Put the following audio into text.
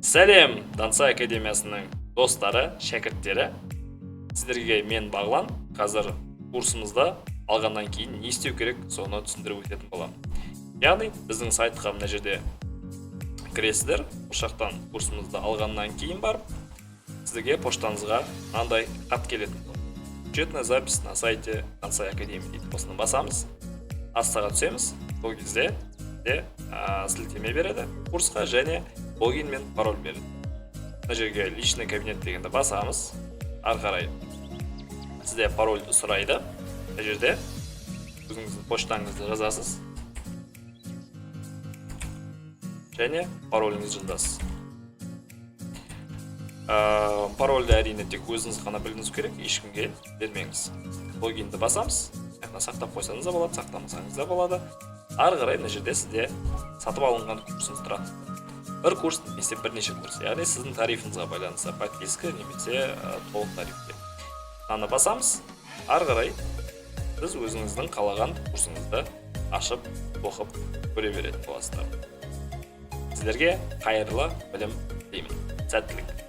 Сәлем, Дансай академиясының достары, шәкірттері! Сіздерге мен, Бағлан, қазір курсымызды алғаннан кейін не істеу керек, соны түсіндіріп өтетін боламын. Яғни біздің сайтқа мына жерде кіресіздер. Осы жақтан курсымызды алғаннан кейін барып, сізге поштаңызға мынандай хат келетін болады: «Учетная запись на сайте Дансай Академия» дейді. Осыны басамыз, астыға түсеміз. Сол кезде де сілтеме береді курсқа және логин мен пароль береді. Мына жерге «Личный кабинет» дегенді басамыз. Ары қарай сізде парольді сұрайды. Мына жерде өзіңіздің поштаңызды жазасыз және пароліңізді жазасыз. Парольді, әрине, тек өзіңіз ғана білуіңіз керек, ешкімге бермеңіз. Логинді басамыз. Мына сақтап қойсаңыз да болады, сақтамасаңыз да болады. Ары қарай мына жерде сізде сатып алынған курсыңыз тұрады, бір курс немесе бірнеше курс, яғни сіздің тарифіңізге байланысты, подписка немесе толық тарифте. Мынаны басамыз. Ары қарай сіз өзіңіздің қалаған курсыңызды ашып, оқып көре беретін боласыздар. Сіздерге қайырлы білім тілеймін, сәттілік!